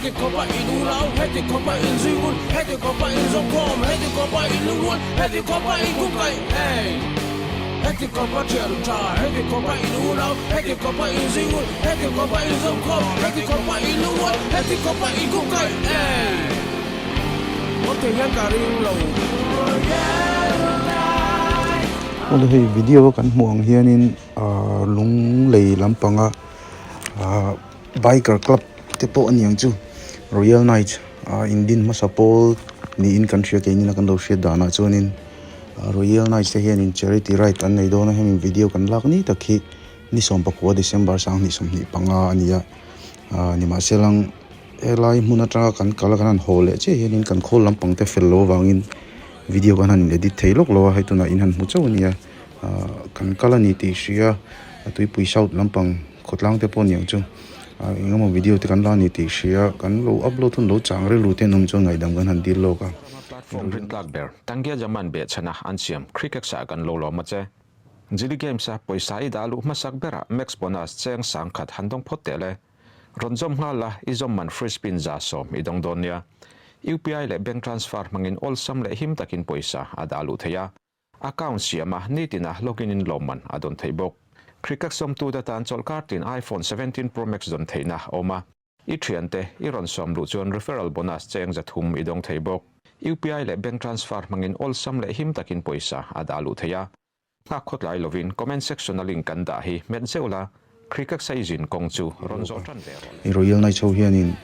Heti khawpa in unau, heti khawpa in zui ngun, heti khawpa in zawmkhawm, heti khawpa in lungrun, heti khawpa in kungkaih, hey! Heti khawpa thian tha, heti khawpa in unau, heti khawpa in zui ngun, heti khawpa in zawmkhawm, heti khawpa in lungrun, heti khawpa in kungkaih, hey! Awm thei hian ka ring lo. Awle hei video a kan hmuh ang hianin ahh lunglei lampanga ahh biker club te pawh a ni ang chu royal knights ah indin hmasa pawl niin kan hria keinin a kan lo hriat danah chuanin royal knights te hianin charity ride an nei dawn a hemi video kan lak ni tak hi ni sawmpakua december 2025 a ni a ah nimahsela helai hmun atanga kan kal a kan han haw leh chiah hianin kan khawl lampang te fel loh avangin video kan han in edit thei lawk lo a hei tunah in han hmu chauh a ni a ah kan kal a ni tih hria a tuipui south lampang. Khawtlang te pawh niang chu ah eng emaw video te kan la ni tih hria kan lo upload hun lo chang rilru te an awm chuan ngaihdam kan han dil lawk a. Platform rintlak ber Tangia Jaman behchhana an siam Cricket ah kan lo lawm a che. Jili Games a pawisa i dah luh hmasak berah Max Bonus cheng sang khat han dawng phawt teh le. Rawn zawm nghal la i zawm man free spin 110 i dawng dawn nia. UPI leh bank transfer hmangin awlsam leh him takin pawisa a dah luh theih a. Account siama nitina login in lawmman a dawn theih bawk. Cricket sawmtute tan chawlhkar tin iPhone 17 Pro Max dawn theihna a awm a. I thiante i rawn sawm luh chuan referral bonus cheng 300 i dawng thei bawk. UPI leh bank transfer hmangin awlsam leh him takin pawisa a dah luh theih a. Nghak khawtlai lovin comment section a link kan dah hi hmet zeuh la, Cricket sa i zin kawng chu rawn zawh tan ve rawh le. I Royal Knights ho hianin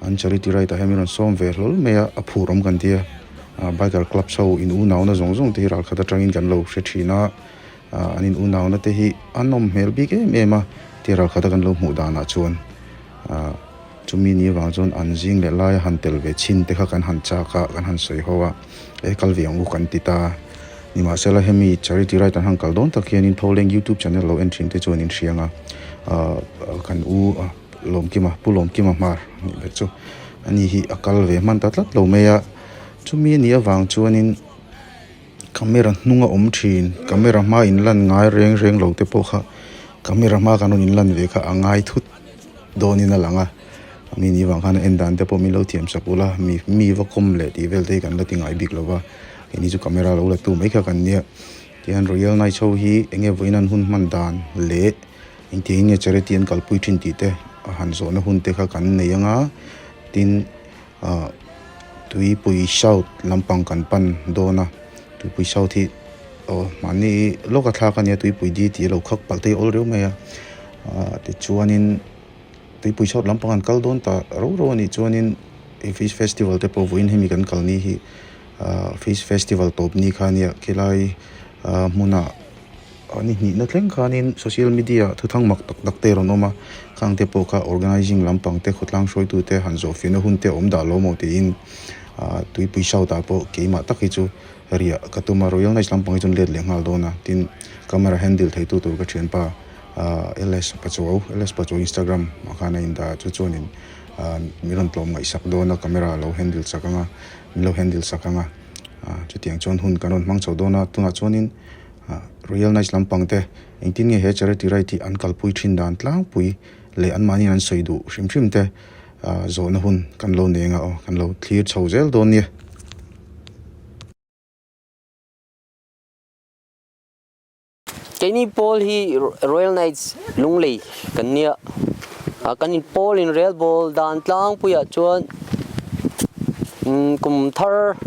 an charity ride ah hian min rawn sawm ve hlawl mai a, a phur awm kan ti a, biker clubs ho in unauna zawng zawng te hi ralkhat atangin kan lo hre thin a, an in unauna te hi a nawm hmel bik em em a tia ralkhat a kan lo hmuh danah chuan chumi ni avang chuan an zing leh laia han tel ve chhin te kha kan han chak a, kan han sawi ho a, e kal ve ang u kan ti ta. Nimahsela hemi charity ride an han kal dawn tak hianin Pholeng youtube channel lo en thin te chuan in hriang a, ahh kan u Lawmkima, Pu Lawmkima hmar nih ber chu ani hi a kal ve hman ta tlat lo mai a, chumi a nih avang chuanin camera hnung a awm thin, camera hma in lan ngai reng reng lo te pawh kha camera hma kan rawn in lan ve kha a ngai thut dawnin a lang a, mi nih vang khan a en dan te pawh min lo thiam sak ula mi mi va kawm leh tih vel te hi kan la ti ngai bik lo va. Keini chu camera lo la tu mai kha kan nia tihian royal knights ho hi eng nge vawiin an hun hman dan leh engtiang in nge charity an kalpui thin tih te a han zawhna hun te kha kan nei anga tin ah tuipui south lampang kan pan dawn a tuipui south hi aw mahni lawk a thlak ania tuipui di tih a lo khak palh te hi a awl riau mai a ah tichuanin tuipui south lampang an kal dawn ta ro ro anih chuanin fish festival te pawh vawiin hemi kan kal ni hi. Ahh fish festival tawp ni kha ania khilai ahh hmunah ni hnihna thleng khanin social media ah thuthang mak tak tak te a rawn awm a khang te pawh kha organizing lampang te khawtlang hruaitu te han zawh fiahna hun te a awm dah lo maw tiin ahh tuipui south ah pawh keimah tak hi chu riah ka tum a royal knights lampang hi chuan let leh nghal dawn a tin camera handle thei tu tur ka thianpa ahh ls pachuau ls pachuau instagram ah khan a indah chu chuanin ahh min rawn tlawm ngaihsak dawn a camera a lo handle chak ang a. Min lo handle sak ang a, ah chutiang chuan hun kan rawn hmang chho dawn a, tunah chuanin ah Royal Knights lampang te engtin nge he charity ride hi an kalpui thin dan tlangpui leh anmahni an sawi duh hrim hrim te ah zawhna hun kan lo nei anga aw kan lo thlir chho zel dawn nia. Keini pawl hi Royal Knights Lunglei kan nia a, kan in pawl in rel ball dan tlangpuiah chuan kum thar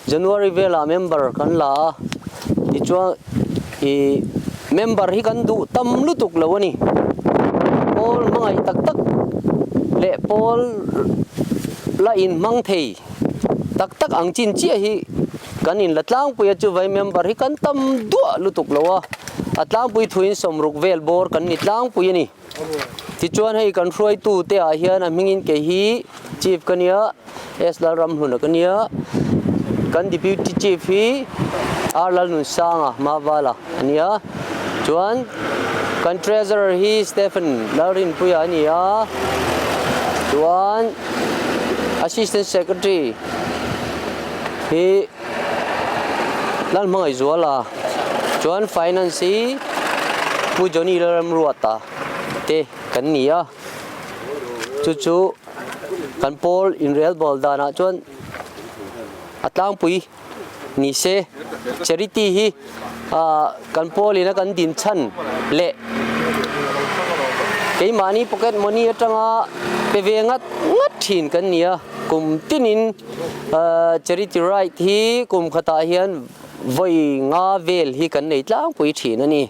January velah member kan la a, tichuan ih member hi kan duh tam lutuk lo a ni. Pawl hmangaih tak tak leh pawl la inhmang thei. Tak tak ang chin chiah hi kan in la tlangpui a chuvai member hi kan tam duah lutuk lo a, a tlangpui thuin 60 vel bawr kan ni tlangpui a ni. Tichuan hei kan hruaitu te ah hian a hmingin kei hi chief ka nia, S Lalramhluna ka nia, kan deputy chief hi R Lalnunsanga Mavala a nia, chuan kan treasurer hi Stephen Lalrinpuia a ni a, chuan. Assistant Secretary hi Lalhmangaihzuala chuan Finance hi Pu Johnny Lalramruata te kan ni a, chu chu Kan pawl inrelbawl danah chuan a tlangpui ni se charity hi kan pawlin a kan din chhan leh keimahni pocket money atanga pe ve ngat ngat thin kan ni a, kum tinin charity ride hi kum khatah hian vawi nga vel hi kan nei tlangpui thin a ni.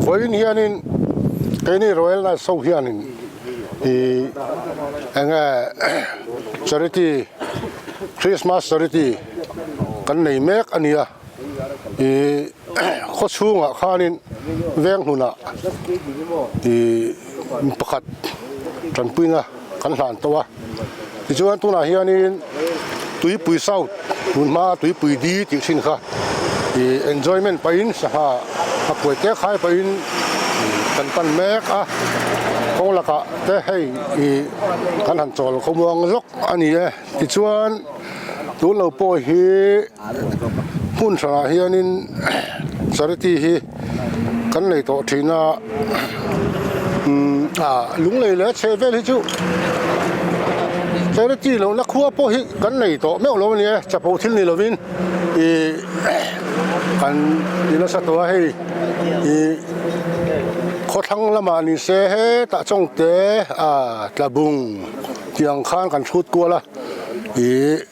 Vawiin hianin keini Royal Knights ho hianin ih enge charity Christmas charity kan nei mek a nia ih khaw chhungah khanin veng hnunah ih pakhat tanpuina kan hlan tawh a tichuan tunah hianin tuipui south tun hma tuipui di tih thin kha ih enjoyment pahin sangha a kuai tek hai pahin kan pan mek a kawng lakah te hei ih kan han chawl khawmuang zawk a ni e tichuan tun lo pawh hi hmun hranah hianin charity hi kan nei tawh thin a ah lunglei leh a chheh vel hi chu charity lohna khua pawh hi kan nei tawh meuh lo a ni e chapo thil ni lovin ih kan ti nasa tawh a hei ih khawthlang lamah ni se hetah chawngte ah tlabung tih ang khan kan hrut kual a ih.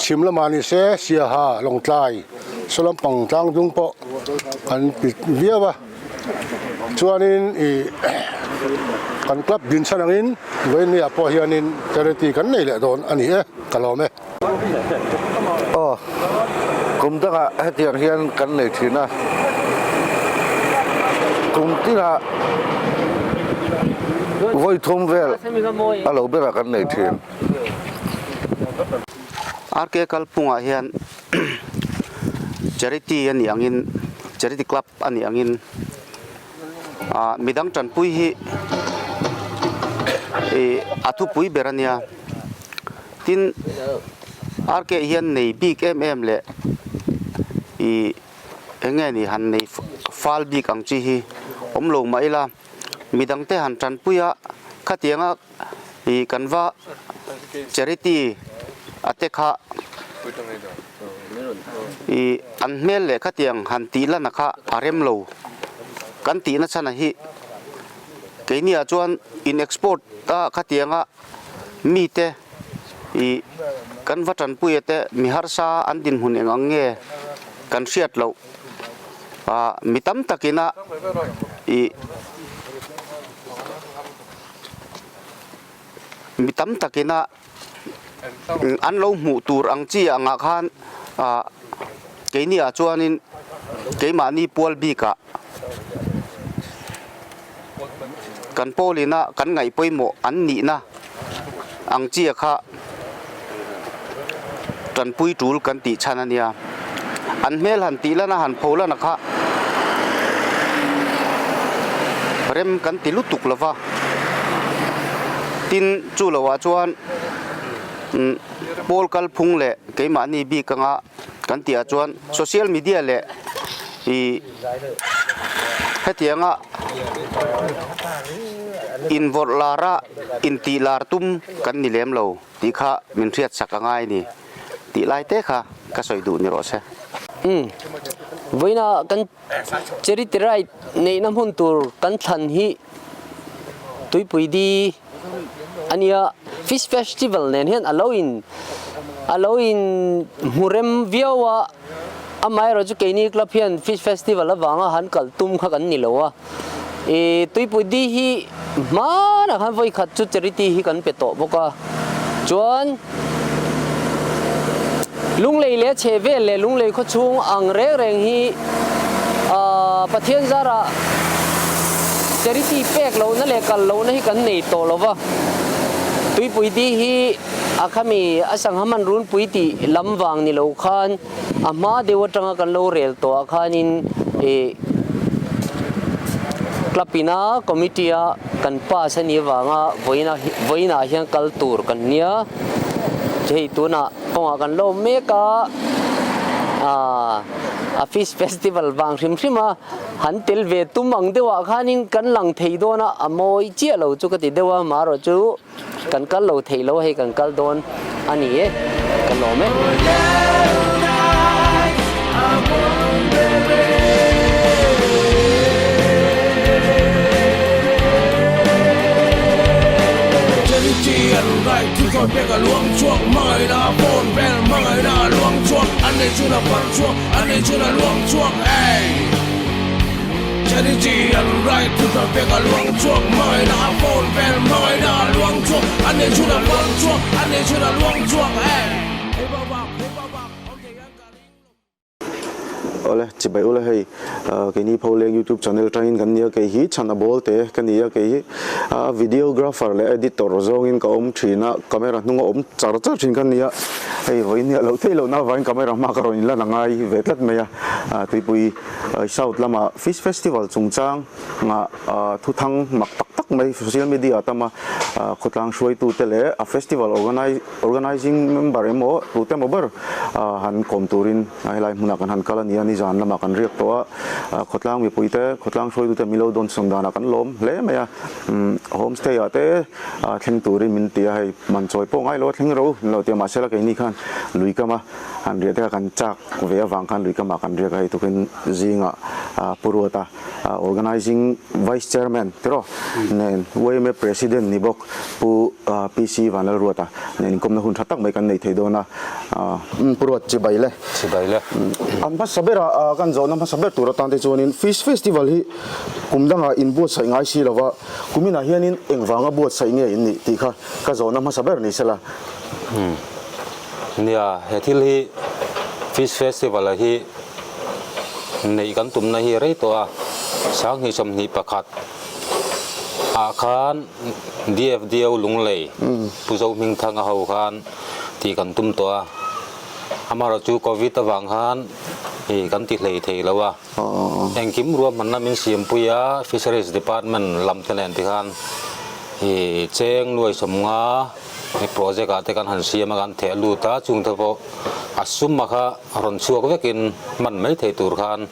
Chhim lamah ni se Siaha, Lawngtlai, saw lampang tlang dung pawh an pit viau a, chuanin ih kan club din chhan angin vawinia pawh hianin charity kan nei leh dawn a ni e, ka lawm e. Aw, kum dangah hetiang hian kan nei thin a, kum tinah vawi thum vel a lo berah kan nei thin. RK Kalpungah hian charity a nih angin charity club a nih angin ah midang tanpui hi ih a thupui ber a nia tin RK hian nei bik em em leh ih eng nge ni han nei fal bik ang chi hi awm lo mah ila. Midangte han tanpui a, khatianga ih kan va charity a te kha ih an hmel leh khatiang han tih lana kha a rem lo kan tihna chhan a hi keiniah chuan in export a khatianga mite ih kan va tanpui a te mi harsa an dinhmun eng ang nge kan hriat loh. Ah mi tam takina ih mi tam takina an lo hmuh tur ang chi angah khan ah keini ah chuanin keimahni pual bikah kan pawlina kan ngaih pawimawh an nihna ang chi a kha tanpui tul kan tih chhan a nia. An hmel han tih lan a han pho lan a kha rem kan ti lutuk lo va. Tin chu lo ah chuan umm pawl kalphung leh keimahni bik anga kan tih ah chuan social media leh ih hetianga invawrh lara intih lar tum kan ni lem lo tih kha min hriat sak a ngai a ni tih lai te kha ka sawi duh ni rawh se. Umm vawiina kan charity ride neihna hmun tur kan thlan hi tuipui di a nia fish festival nen hian a lo in a lo in hmu rem viau a. Amaherawh chu keini club hian Fish Festival avanga han kal tum kha kan ni lo a, ih tuipui di hi hmanah khan vawi khat chu charity hi kan pe tawh bawk a, chuan Lunglei leh chhe vel leh Lunglei khaw chhung ang reng reng hi ah Pathian zarah charity pek lohna leh kal lohna hi kan nei tawh lo va, tuipui di hi. A khami a sangha man runpui tih lam vang ni lo khan a hma deuh atanga kan lo rel tawh ah khanin ih club ina committee a kan pass a nih avanga vawiina vawiinah hian kal tur kan nia hei tunah kawngah kan lo awm mek a. A Fish Festival vang hrim hrim a han tel ve tum ang deuhah khanin kan lang thei dawn a, a mawi chiah lo chu ka ti deuh a, marawh chu kan kal lo theih lo a hei kan kal dawn a ni e, ka lawm e. Awle chibai ula hei keini Pholeng youtube channel atangin kan nia kei hi chhan a bawl te ka ni a kei hi videographer leh editor zawngin ka awm thin a camera hnunga awm char char thin ka ni a hei vawiin hi a lo theih lohna avangin camera hma ka rawn inlan a ngai ve tlat mai a tuipui South lama Fish Festival chungchang ngah thuthang mak tak tak mai social media tama khawtlang hruaitute leh a festival organizing member emaw tute emaw ber han kawm turin helai hmunah kan han kal a ni a, nizan lamah kan riak tawh a, khawtlang mipuite khawtlang hruaitute milo dawn sawn danah kan lawm hle mai a, homestay ah te thleng turin min ti a, hei man chawi pawh ngai lo a thleng ro lo ti a mahsela keini khan lui kama Han riah te kha kan chak ve avang khan lui kamah kan riak a hei tukin zingah Pu Ruata Organising Vice Chairman tiraw nen yma President ni bawk Pu PC Vanlalruata nen inkawmna hun tha tak mai kan nei thei dawn a. Pu Ruat chibai le. Chibai le. An hmasa berah kan zawhna hmasa ber tur atan te chuanin Fish Festival hi kum dangah inbuatsaih ngai si lova kuminah hianin engvanga buatsaih nge in nih tih kha ka zawhna hmasa ber ni sela. Nia, he thil hi Fish Festival ah hi neih kan tumna hi rei tawh a, 20 21 ah khan DFDO Lunglei Pu Zohmingthanga ho khan tih kan tum tawh a, amaherawh chu Covid avang khan kan ti hlei thei lo a, engkim ruahmanna min siampui a, Fisheries Department lam te nen tikhan cheng nuai 50 He project ah te kan han siam a kan theh lut a, chung te pawh a sum a kha rawn chhuak vekin hman mai thei tur khan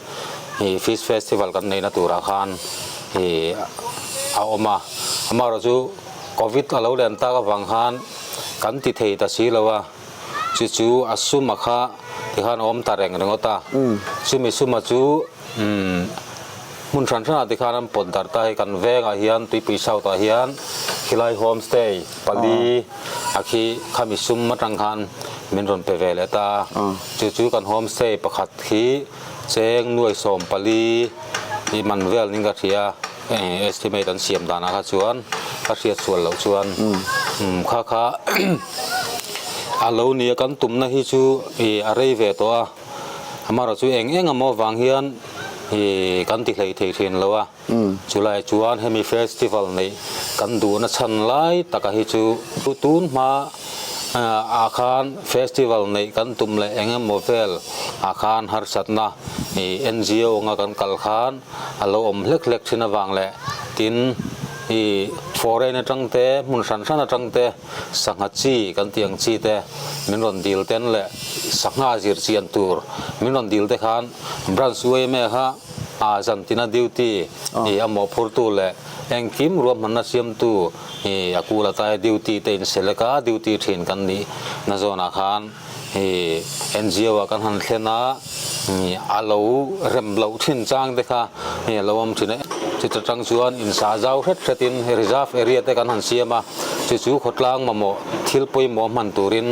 ih fish festival kan neihna turah khan ih a awm a, amaherawh chu covid a lo len tak avang khan kan ti thei ta si lo a, chu chu a sum a kha tikhan a awm ta reng ringawt a, chumi sum a chu umm. Hmun hran hranah tikhan an pawt darh ta hei kan vengah hian Tuipui South ah hian khilai homestay pali a khi khami sum atang khan min rawn pe ve leh ta chu chu kan homestay pakhat khi cheng nuai 14 i man vel ning ka hria estimate an siam danah kha chuan ka hriat sual loh chuan kha kha a lo nia kan tumna hi chu a rei ve tawh a. Amaherawh chu eng eng emaw vang hian ih kan ti hlei thei thin lo a, chulai chuan hemi festival neih kan duhna chhan lai taka hi chu tun hma ah khan festival neih kan tum leh eng emaw vel ah khan harsatna ih NGO anga kan kal khan a lo awm hlek hlek thin avang leh tin ih foreign atang te hmun hran hran atang te Sangha chi kan tih ang chi te min rawn dil ten leh sangha zir chian tur min rawn dil te khan branch yma kha ah zantina duty ih a mawhphurtu leh engkim ruahmanna siamtu ih a kul atai duty te in select a duty thin kan nih na zawnah khan ih NGO ah kan han thlen a ih a lo rem loh thin chang te kha ih a lo awm thin a chuta tang chuan insa zau hret hret in reserve area te kan han siam a chu chu khawtlang mamawh thil pawimawh hman turin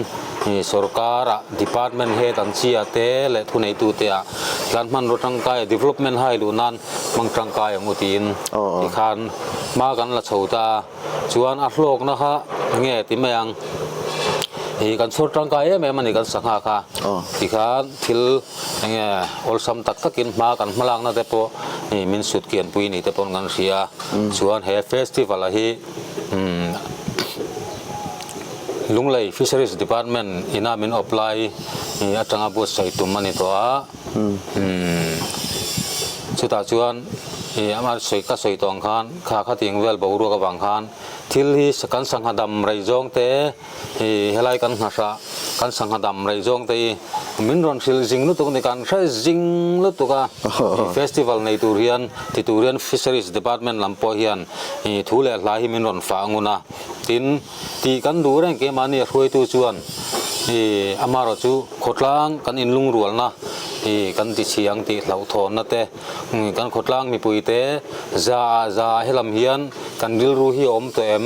ih sorkar ah department head an chia te leh thuneitu te ah tlan hmanraw tangkai development hai luh nan hmang tangkai ang u tiin tikhan hma kan la chho ta a. Chuan a hlawkna kha nge ti mai ang ih kan chhawr tangkai em em a ni kan sangha kha tikhan thil enge awlsam tak takin hma kan hmalakna te pawh ih min sut kian pui ni te pawn kan hria chuan he festival a hi umm Lunglei Fisheries Department ina min awp lai ih atanga buatsaih tum a ni tawh a umm chutah chuan. Ama sawi ka sawi tawh ang khan kha khatiang vel boruak avang khan thil hi kan sangha dam rei zawng te helai kan nghahrah kan sangha dam rei zawng te hi min rawn hrilh zing lutuk a ni kan hre zing lutuk a festival nei tur hian ti tur hian fisheries department lam pawh hian thu leh hla hi min rawn fah ngun a tin tih kan duh reng keimahni a hruaitu chuan amaherawh chu khawtlang kan inlungrualna kan ti chhiang tih hlauhthawnna te. Kan khawtlang mipuite za ah za ah helam hian kan rilru hi a awm tawh em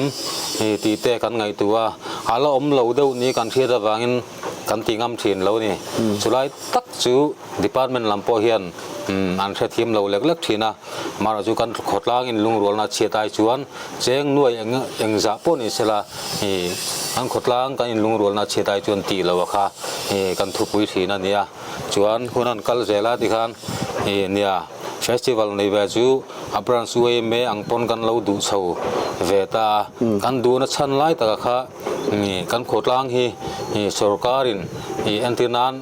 tih te kan ngaihtuah a, a la awm lo deuh ni kan hriat avangin kan ti ngam thin lo ni. Chulai tak chu department lam pawh hian an hrethiam lo lek lek thin a, amaherawhchu kan khawtlang in lungrualna chhiat ai chuan cheng nuai eng engzah pawh ni sela kan khawtlang kan in lungrualna chhiat ai chuan tih lo a kha kan thupui thin a nia. Chuan hun an kal zel a tikhan ih nia festival nei ve chu a branch yma ang pawn kan lo duh chho ve ta a, kan duhna chhan lai taka kha ih kan khawtlang hi ih sorkarin ih entir nan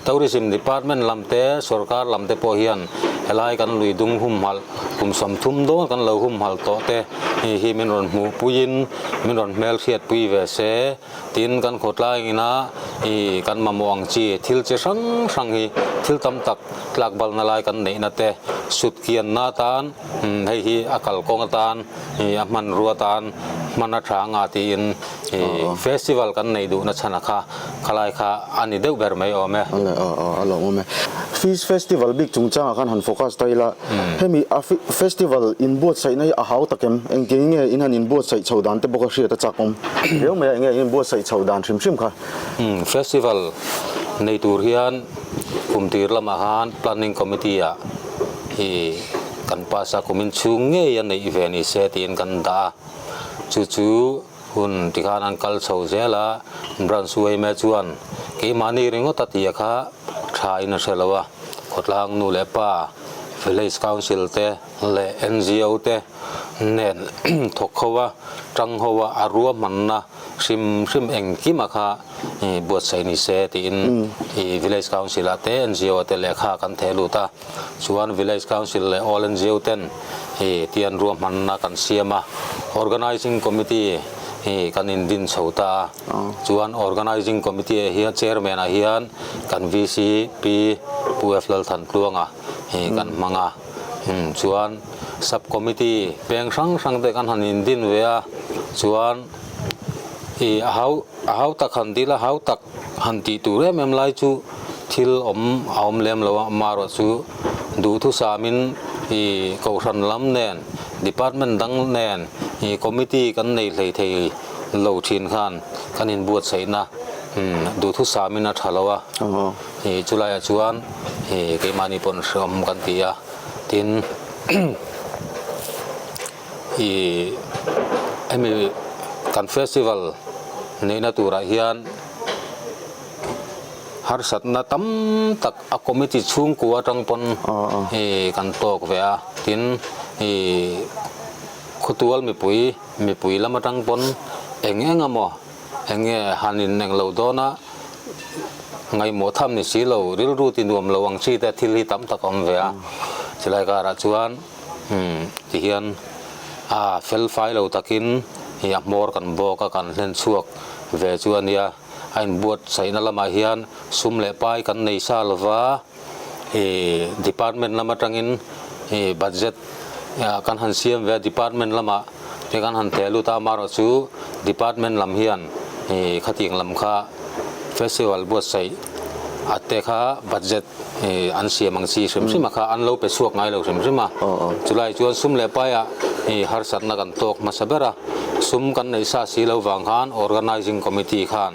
tourism department lam te sorkar lam te pawh hian helai kan lui dung humhalh kum 30 dawn kan lo humhalh tawh te hi min rawn hmuh puiin min rawn hmelhriatpui ve se. Tin, kan khawtlai ina i kan mamawh ang chi thil chi hrang hrang hi thil tam tak tlak balna lai kan neihna te sut kianna atan hei hi a kalkawng atan i a hmanrua atan hman a tha anga tiin i festival kan neih duhna chhan a kha khalai kha a ni deuh ber mai awm e. A lawmawm e. Fish festival bik chungchangah khan han focus ta ila, hemi a festival inbuatsaihna hi a hau tak em? Engtin nge in han inbuatsaih chho dan te bawk a hriat a chak awm? Riau mai a enge in buatsaih chhoh dan hrim hrim kha. Umm festival nei tur hian kum tir lamah khan planning committee ah i kan pass a kum in chhung ngei a neih ve ni se tiin kan dah a chu chu hun tikhan an kal chho zel a branch yma chuan keimahni ringawt a tia kha tha in a hre lo a khawtlang nu leh pa village council te leh ngo te nen thawk ho a, tang ho a, a ruahmanna hrim hrim engkima kha buatsaih ni se tiin Village Council ah te ngo ah te lehkha kan theh lut a, chuan Village Council leh All ngo ten tian ruahmanna kan siam a, Organizing Committee kan indin chho ta a, chuan Organizing Committee ah hian Chairman ah hian kan VC Pi Pu F Lalthantluanga kan hmang a. Chuan sub committee peng hrang hrang te kan han in din ve a, chuan ih a hau a hau tak han dil a hau tak han tih tur em em lai chu thil awm a awm lem lo a, amaherawh chu duhthusam in ih kohhran lam nen department dang nen ih committee kan nei hlei thei lo thin khan kan inbuatsaihna duhthusam in a tha lo a. Ih chulaiah chuan ih keimahni pawn hreawm kan ti a, tin ih hemi kan festival neihna turah hian harsatna tam tak a committee chhungkua atang pawn ih kan tawk ve a, tin ih khawtual mipui mipui lam atang pawn eng eng emaw Eng nge han in eng lo dawn a, ngaihmawh tham ni si lo, rilru ti nuam lo ang chi te thil hi tam tak a awm ve a. Chulai karah chuan ti hian a fel fai lo takin a hmawr kan bawk a, kan hlen chhuak ve chu a nia. A inbuatsaihna lamah hian sum leh pai kan nei sa lova, department lam atangin budget kan han siam ve a, department lamah te kan han teh lut a, amaherawh chu department lam hian khatiang lam kha festival buatsaih a te kha budget an siam ang chi hrim hrim a kha an lo pe chhuak ngai lo hrim hrim a, chulai chuan sum leh paiah harsatna kan tawk hmasa ber a, sum kan neih sa si lo vang khan organizing committee khan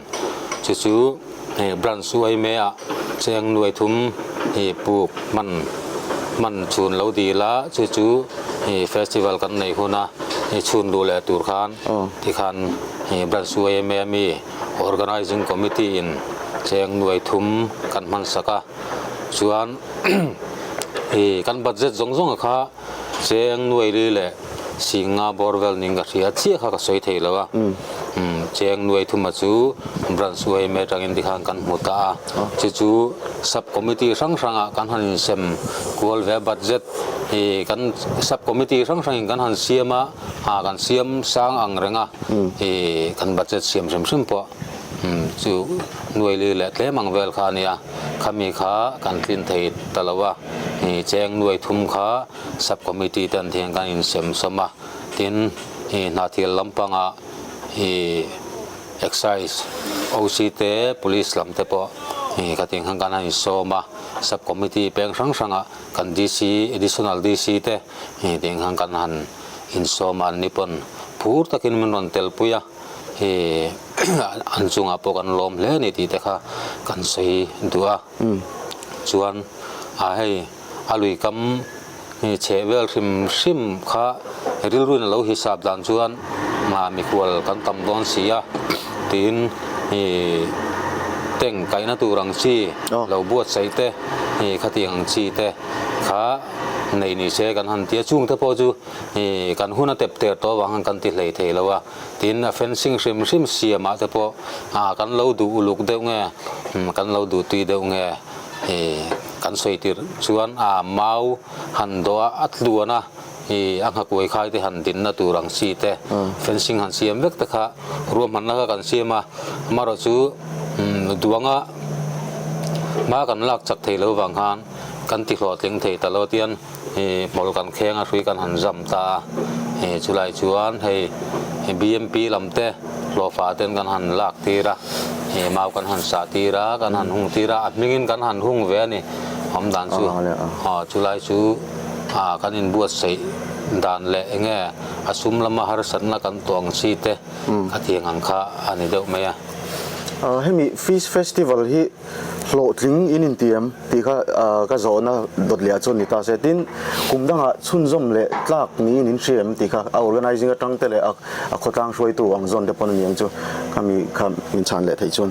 chu chu. Branch yma ah cheng nuai thum puk hman hman chhun lo dil a, chu chu festival kan neih hun a chhun luh leh tur khan tikhan Branch yma mi Organizing Committee in cheng nuai thum kan hman sak a, chuan kan budget zawng zawng a kha cheng nuai li leh singa bawr vel ning ka hria chiah kha ka sawi thei lo a. Cheng nuai thuma chu Branch yma atangin tikhan kan hmu ta a, chu chu Sub Committee hrang hrangah kan han insem kual ve a, budget ih kan Sub Committee hrang hrangin kan han siam a, ah kan siam sang ang reng a, ih kan budget siam hrim hrim pawh chu nuai li leh tlem ang vel kha a ni a, khami kha kan tlin thei ta lo a, ih cheng nuai thum kha Sub Committee te an thian kan insem sawm a. Tin, i hnathil lampangah i Excise OC te, Police lam te pawh i ka tih khan kan han insawm a, Sub Committee peng hrang hrangah kan DC, Additional DC te i tih khan kan han insawm a, anni pawn phur takin min rawn telpui a, i an chungah pawh kan lawm hle a ni tih te kha kan sawi duh a. Chuan a hei a lui kam Hi chheh vel hrim hrim kha rilruin a lo hisap dan chuan mah mikhual kan tam dawn si a tiin hi tank kaihna tur ang chi lo buatsaih te hi khatiang ang chi te kha nei ni se kan han ti a, chung te pawh chu hi kan hun a tep ter tawh avang khan kan ti hlei thei lo a, tin a fencing hrim hrim siamah te pawh ah kan lo duh uluk deuh nge kan lo duh tui deuh nge. Kan sawi tirh chuan a mau han dawh a, a tluan a, ih a nghakuai khai te han dinna tur ang chi te, fencing han siam vek te kha ruahmanna kha kan siam a, amaherawh chu duanga hma kan lak chak thei lo vang khan kan ti hlawhtling thei ta lo tian ih hmawlh kan kheng a, hrui kan han zam ta a, ih chulai chuan hei BMP lam te hlawhfa ten kan han lak tir a, ih mau kan han sah tir a, kan han hung tir a, a hmingin kan han hung ve a ni awm dan chu aw chulai chu ah kan inbuatsaih dan leh eng nge a sum lama harsatna kan tawh ang chi te a tiang ang kha a ni deuh mai a. Hemi Fish Festival hi Hlawhtling in intiam tih kha ka zawhna dawt leh ah chuan ni ta se. Tin, kum dangah chhunzawm leh tlak niin in hria em tih kha a organising atang te leh a khawtlang hruaitu ang zawn te pawn a ni ang chu khami kha min chhan leh theih chuan.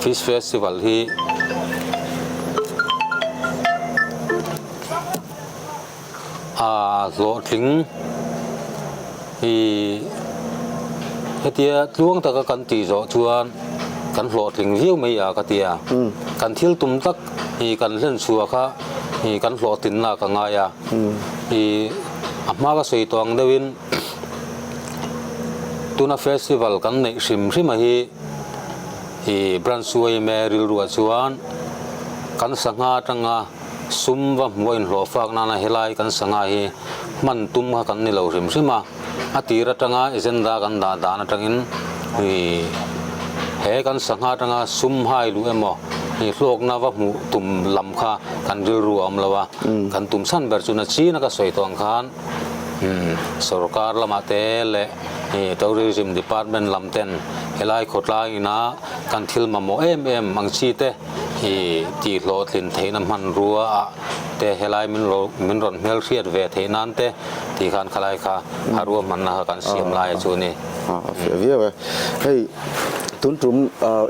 Fish Festival hi A hlawhtling hi hetia tluang taka kan tih zawh chuan kan hlawhtling viau mai a ka ti a, kan thil tum tak hi kan hlen chhuah kha hi kan hlawhtlinna ka ngai a, hi a hma ka sawi tawh ang deuhin tuna festival kan neih hrim hrim a hi hi branch yma rilruah chuan kan sangha atanga Sum va hmuh a inhlawh fak nana helai kan sangha hi hman tum kha kan ni lo hrim hrim a, a tir atanga agenda kan dah dan atangin ih he kan sangha atanga sum hai luh emaw ih hlawkna va hmuh tum lam kha kan rilru a awm lo a, kan tum chhan ber chu na china ka sawi tawh ang khan sorkar lamah te leh ih tourism department lam ten helai khawtlai ina kan thil mamawh em em ang chi te. I tih hlawhtlin theihna hmanrua ah te helai min lo min rawn hmelhriat ve theih nan te tih khan khalai kha a ruahmanna kha kan siam lai a chu ni. A fiah viau e. Hei tun tum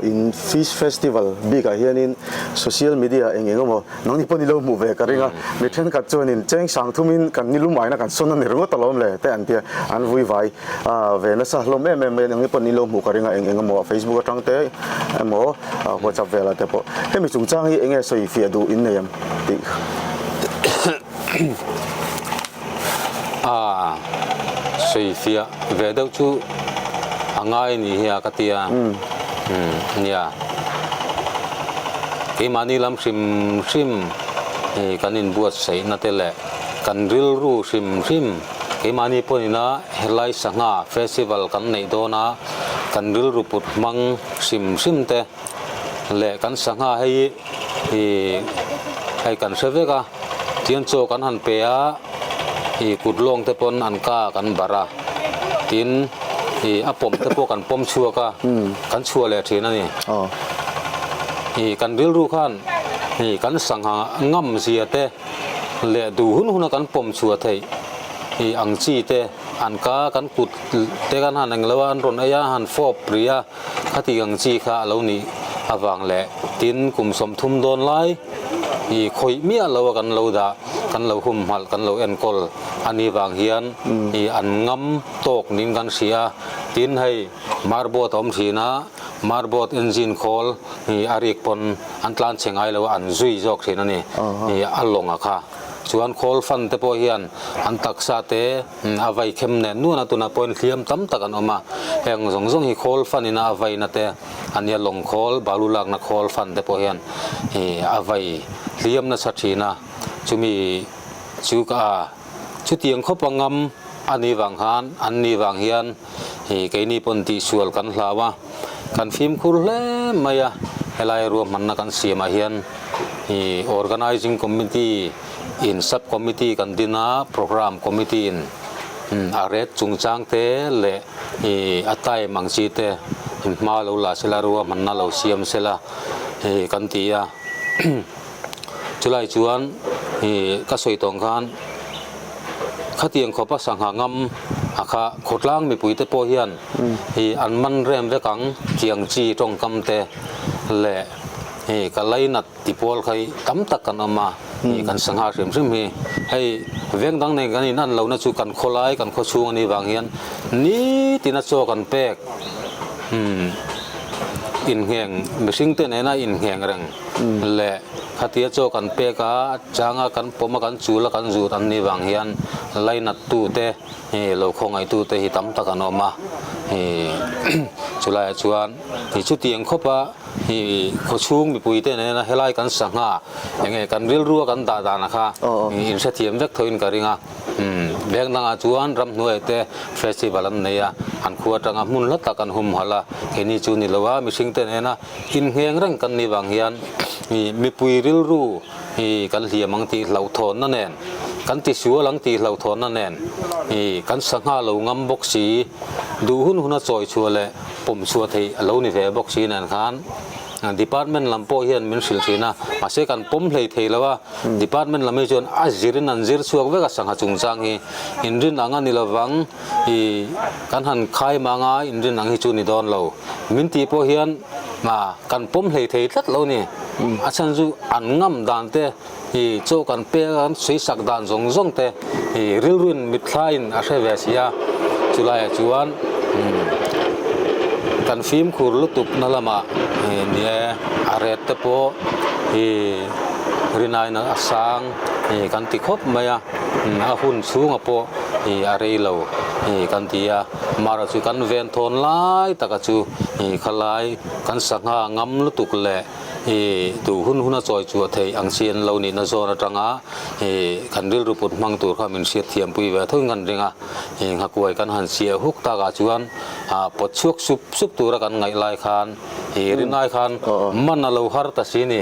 in Fish Festival bik ah hianin social media eng eng emaw nangni pawh ni lo hmuh ve ka ring a, mi thenkhat chuanin cheng sang thumin kan ni lumaina kan sawn a ni ringawt alawm le te an tia an vui vai. A ve nasa hlawm em em mai a, engni pawh ni lo hmuh ka ring a, eng eng emaw Facebook atang te emaw WhatsApp velah te pawh hemi chungchang hi enge sawi fiah duh in nei em tih A sawi fiah ve deuh chu a ngai ni hi a ka ti a, nia keimahni lam hrim hrim kan inbuatsaihna te leh kan rilru hrim hrim. Keimahni pawhin a helai sangha festival kan neih dawn a, kan rilru put hmang hrim hrim te leh kan sangha hei hi hei kan hre vek a, tian chaw kan han pe a, ih kut lawng te pawn an ka kan barh a, tin ih a pawm te pawh kan pawm chhuak a, kan chhuah leh thin a ni. Ih kan rilru khan ih kan sangha ngam zia te. Leh duh hun huna kan pawm chhuah theih i ang chi te an ka kan kut te kan han englo a an rawn ei a han fawp ri a khati ang chi kha a lo nih avang leh tin kum 30 dawn lai i khawih miah lo a kan lo dah, kan lo humhalh, kan lo enkawl a nih vang hian i an ngam tawk niin kan hria a. Tin, hei marbot a awm thin a, marbot engine khawl hi a rik pawn an tlan chhe ngai lo a, an zui zawk thin a ni, i a lawng a kha. Chuan khawl fan te pawh hian an taksa te a vai khem nen nuan a, tunah pawhin hliam tam tak an awm a, heng zawng zawng hi khawl fan ina a vaina te a nia, lawng khawl, balu lakna khawl fan te pawh hian a vai hliam nasa thin a, chumi chu ka chutiang khawp a ngam a nih vang khan an nih vang hian keini pawn tihsual kan hlau a, kan fimkhur hle mai a, helai ruahmanna kan siamah hian Organizing Committee in Sub Committee kan din a, Programme Committee in a rate chungchang te leh a time ang chi te hma lo la sela ruahmanna lo siam sela kan ti a. Chulai chuan ka sawi tawng khan khatiang khawpa sangha ngam a kha khawtlang mipuite pawh hian an man rem vek ang tiang chi tawngkam te leh ka lainat ti pawl kha hi tam tak kan awm a, kan sangha hrim hrim hi hei veng dang nen kan in an lohna chu kan khawlai kan khawchhung a nih vang hian nitin a chaw kan pek inngheng mihring te nena inngheng reng. Leh khatia chaw kan pek a, changa kan pawm a, kan chul a, kan zut an nih vang hian lainat tute hi lo khawngaih tute hi tam tak an awm a. Chulaiah chuan chutiang khawp a khawchhung mipuite nena helai kan sangha enge kan rilru a kan dah dan a kha inhrethiam vek thoin ka ring a. Veng dangah chuan ramhnuai te festival an nei a, an khua atanga hmun hla tak an humhalh a, keini chu ni lo a mihringte nena Inngeng reng kan nih vang hian mipui rilru hi kan hliam ang tih hlauhthawnna nen, kan tisual ang tih hlauhthawnna nen kan sangha lo ngam bawk si, duh hun huna chawi chhuah leh pawm chhuah theih a lo ni ve bawk si nen khan Department lam pawh hian min hrilh thin a, mahse kan pawm hlei thei lo a, Department lam hi chuan a zirin an zir chhuak vek a sangha chungchang hi inrin ang a ni lovang. I kan han khai mang a, inrin ang hi chu ni dawn lo. Min tih pawh hian kan pawm hlei thei tlat lo ni. A chhan chu an ngam dan te, i chaw kan pek a, kan sawisak dan zawng zawng te i rilruin mitthlain a hre ve si a. Chulaiah chuan kan fimkhur lutuk na lamah ni e, a ret te pawh i rinaina a sang kan ti khawp mai a. A hun chhunga pawh i a rei lo i kan ti a, mara chu kan ven thawn lai taka chu i khalai kan sangha ngam lutuk leh i duh hun huna chawi chhuah theih ang chi an lo nihna zawn atanga i kan rilru put hmang tur kha min hriat thiam pui ve thawin kan ring a, i nghakuai kan han chiah huk takah chuan ah pawt chhuak sup sup tura kan ngaih lai khan i rinai khan man a lo har ta si ni.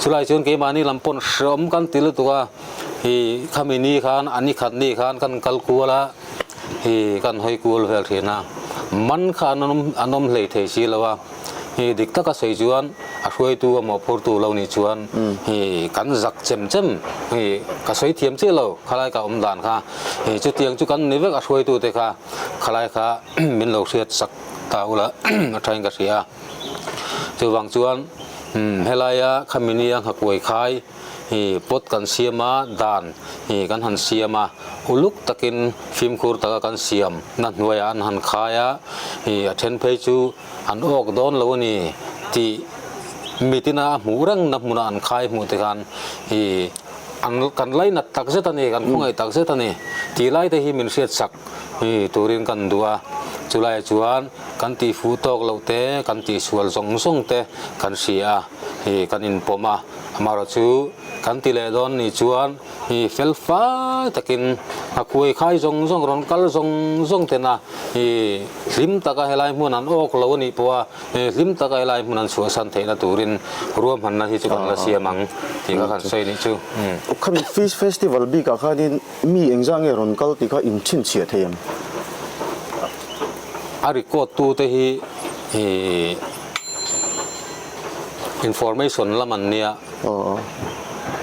Chulai chuan keimahni lam pawn hreawm kan ti lutuk a. Hi khami ni khan a ni khat ni khan kan kal kual a, hi kan hawi kual vel thin a, man kha an awm an awm hlei thei si lo a, hi dik taka sawi chuan a hruaitu a mawhphurtu lo nih chuan hi kan zak chem chem hi ka sawi thiam chiah lo khalai ka awm dan kha, hi chutiang chu kan ni vek a hruaitu te kha khalai kha min lo hriat sak ta ula a thain ka hria a, chuvang chuan helaia khami nia nghakuai khai. Hi pot kan siam a, dan hi kan han siam a, uluk takin fimkhur taka kan siam na hnuaiah an han khai a, hi a then phei chu an awk dawn lo a ni tih mitina a hmuh reng na hmuna an khai hmuh te khan hi an kan lainat tak zet a ni, kan khawngaih tak zet a ni tih lai te hi min hriat sak hi turin kan duh a, chulaiah chuan kan tihfuh tawk loh te, kan tihsual zawng zawng te kan hria a, hi kan inpawm a. Amaherawh chu kan ti leh dawn nih chuan hi fel fai takin a khuai khai zawng zawng rawn kal zawng zawng tena hi hlim taka helai hmun an awk lo anih pawha hlim taka helai hmun an chhuahsan theihna turin ruahmanna hi chu kan la siam ang tih kha kan sawi nih chu. Khami Fish Festival bikah khanin mi engzah nge rawn kal tih kha inchhinchhiah thei em? A record tute hi Information lam an nia.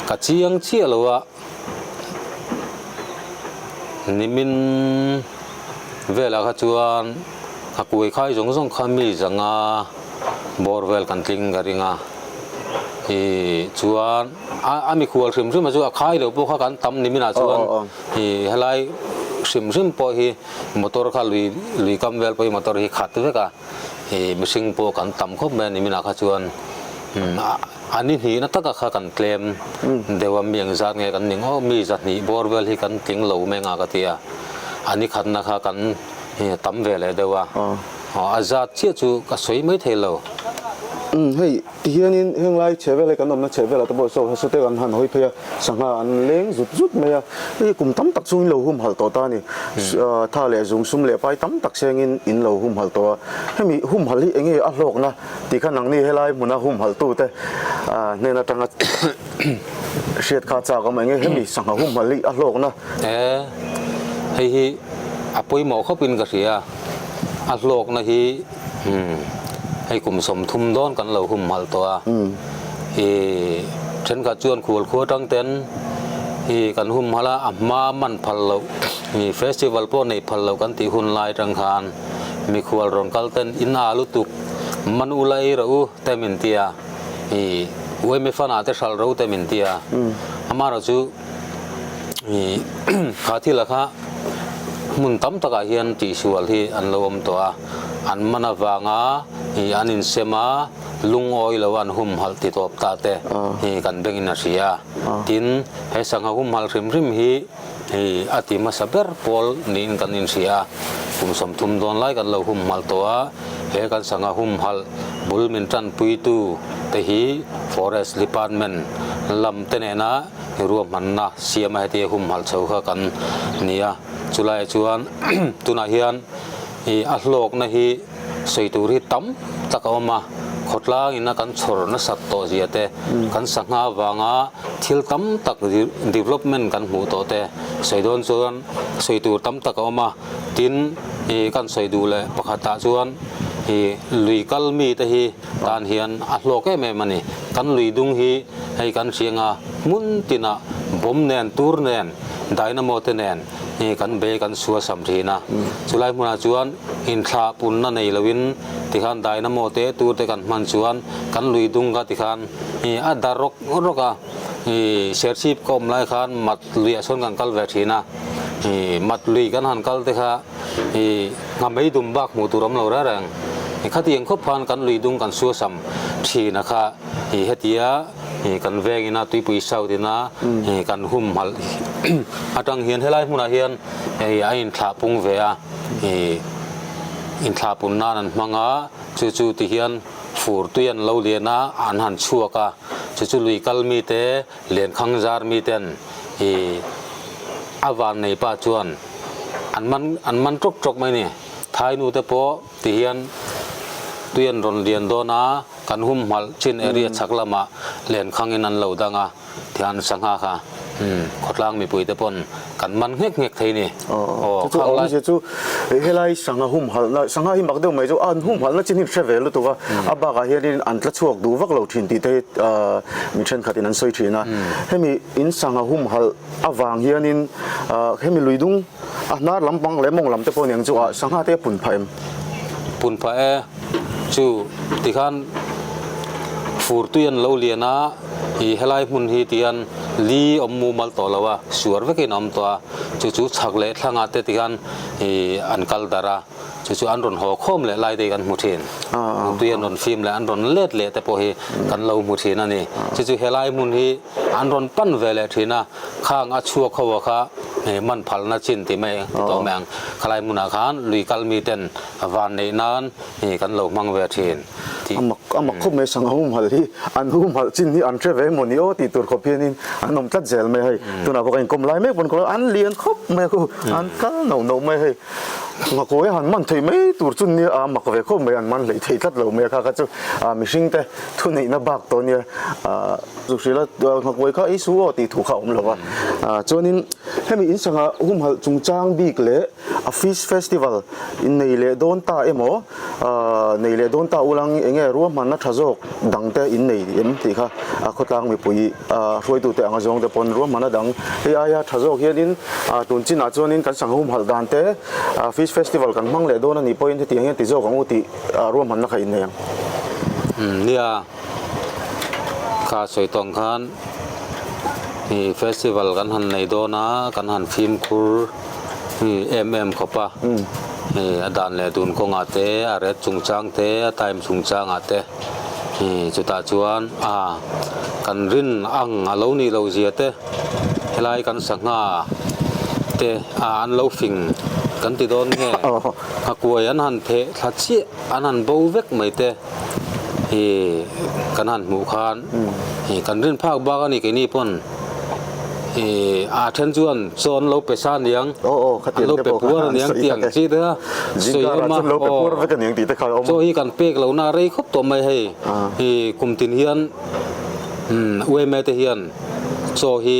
Ka chiang chiah lo a, nimin velah kha chuan a kuai khai zawng zawng kha mi zanga bawr vel kan tling ka ring a. Ih chuan a a mikhual hrim hrim a chu a khai lo pawh kha kan tam ni minah chuan ih helai hrim hrim pawh hi motor kha lui lui kam vel pawh hi motor hi khat vek a ih mihring pawh kan tam khawp mai a ni minah kha chuan a ni hnihna taka kha kan tlem deuh a mi eng zat nge kan ning aw mi zahnih bawr vel hi kan tling lo mai anga ka ti a a ni khatna kha kan tam ve leh deuh a a zat chiah chu ka sawi mai thei lo. Umm hei tihianin henglai chhe vel hei kan awmna chhe velah te pawh saw hasuate kan han hawi phei a sangha an leng zut zut mai a hei kum tam tak chungin lo humhalh tawh ta a ni tha leh zung sum leh pai tam tak sengin in lo humhalh tawh a hemi humhalh hi enge a hlawkna tih kha nangni helai hmuna humhalh tute hnen atanga hriat kha chak awm enge hemi sangha humhalh hi a hlawkna. E hei hi a pawimawh khawpin ka hria a hlawkna hi. Umm hei kum 30 dawn kan lo humhalh tawh a, ih thenkhat chuan khual khua tang ten ih kan humhalh a, a hma man phal loh ih festival pawh neih phal loh kan tih hun lai tang khan mikhual rawn kal ten in a lutuk man ula ei rawh u te min ti a, ih uaimi fan ah te hralh ro te min ti a, amaherawhchu Ih kha thil a kha hmun tam takah hian tihsual hi an lo awm tawh a, an man avanga ih an insem a, lungawi lo an humhalh ti tawp ta te hi kan bengin a hria. Tin, he sangha humhalh hrim hrim hi ih a ti hmasa ber pawl niin kan inhria a, kum 30 dawn lai kan lo humhalh tawh a, he kan sangha humhalh bul min tanpuitu te hi Forest Department lam te nena Ruahmanna siama hetia humhalh chho kha kan ni a, chulaiah chuan tunah hian ih a hlawkna hi sawi tur hi tam tak a awm a, khawtlang ina kan chhawr nasat tawh zia te, kan sangha avanga thil tam tak development kan hmuh tawh te sawi dawn chuan sawi tur tam tak a awm a, tin ih kan sawi duh leh pakhatah chuan ih lui kal mite hi Tan hian a hlawk em em a ni. Kan lui dung hi hei kan hriang a, hmun tinah bomb nen, tur nen, dynamo te nen hi kan bei kan sual sam thin a. Chulai hmunah chuan inthlah punna nei loin tikhan dynamo te, tur te kan hman chuan kan lui dung kha tikhan hi a dar rawk rawk a. Hi Serchhip ka awm lai khan mat luiah sawn kan kal ve thin a. Hi mat lui kan han kal te kha I nghamei dum bak hmuh tur awm lo reng reng. I khatiang khawp khan kan lui dung kan suasam thin a kha i hetia i kan veng ina tuipui south ina i kan humhalh atang hian helai hmunah hian i a inthlah pung ve a i inthlah pun nan an hmang a chu chu ti hian fur tui an lo lian a an han chhuak a chu chu lui kal mite Lenkhang zar miten i a van nei pa chuan an man an man tawk tawk mai ni. Thai nu te pawh ti hian tui an rawn lian dawn a, kan humhalh chin area chhak lamah lenkhang in an lo dang a, tihian sangha kha khawtlang mipui te pawn kan man nghek nghek thei ni. Aw chu chu a awmzia chu helai sangha humhalhna sangha hi mak deuh mai chu an humhalhna chin hi hre ve lutuk a, a bakah hianin an tla chhuak duh vak lo thin tih te hi mi thenkhatin an sawi thin a. Hemi in sangha humhalh avang hianin hemi lui dung a hnar lampang leh mawng lam te pawh aniang chu ah sangha te a pun phah em? Pun phah e chu tikhan fur tui an lo lian a. I helai hmun hi tihian li awm mumal tawh lo a, suar vekin a awm tawh a, chu chu chhak leh thlangah te tihian i an kal darh a, chu chu an rawn haw khawm leh lai te hi kan hmu thin. Tui an rawn fim leh an rawn let leh te pawh hi kan lo hmu thin a ni. Chu chu helai hmun hi an rawn pan ve leh thin a, khang a chhuak ho a kha man phalna chin ti mai ti tawh mai ang, khalai hmunah khan lui kal miten van neih nan kan lo hmang ve thin. A mak a mak khawp mai sangha humhalh hi an humhalh chin hi an hre ve emaw ni aw tih tur khawp hianin an awm tlat zel mai hei tunah pawh ka inkawm lai mek pawn ka lo an lian khawp mai a khu an kal noh noh mai hei ngakawi a han man theih mai tur chu nia a mak ve khawp mai an man hleih thei tlat lo mai a kha kha chu ah mihring te thuneihna bak tawh nia ah zuk hrilh a ngakawi kha ei su aw tih thu kha a awm lo va ah chuanin hemi in sangha humhalh chungchang bik leh a fish festival in nei leh dawn ta emaw Nei leh dawn ta ulang enge ruahmanna tha zawk dang te in nei em tih kha a khawtlang mipui hruaitute anga zawng te pawn ruahmanna dang hei aia tha zawk hianin tun chinah chuanin kan sangha humhalh dan te Fish Festival kan hmang leh dawn a nih pawhin hetiang hian ti zawk ang u tih ruahmanna kha in nei ang. Nia. Kha sawi tawng khan ih festival kan han nei dawn a, kan han fimkhur em em khawp a, ih a dan leh dun kawngah te, a ret chungchang te, a time chungchangah te ih chutah chuan a kan rin ang a lo nih loh zia te helai kan sangha te a an lo fing kan ti dawn nge a kuai an han theh thla chiah an han bo vek mai te. Hi kan han hmuh khan hi kan rin phak bak a ni keini pawn hi a then chuan chaw an lo pe sa aniang an lo pe puar aniang tih ang chi te kha sawi awm a aw chaw hi kan pek lo na rei khawp tawh mai hei hi kum tin hian umm te hian chaw hi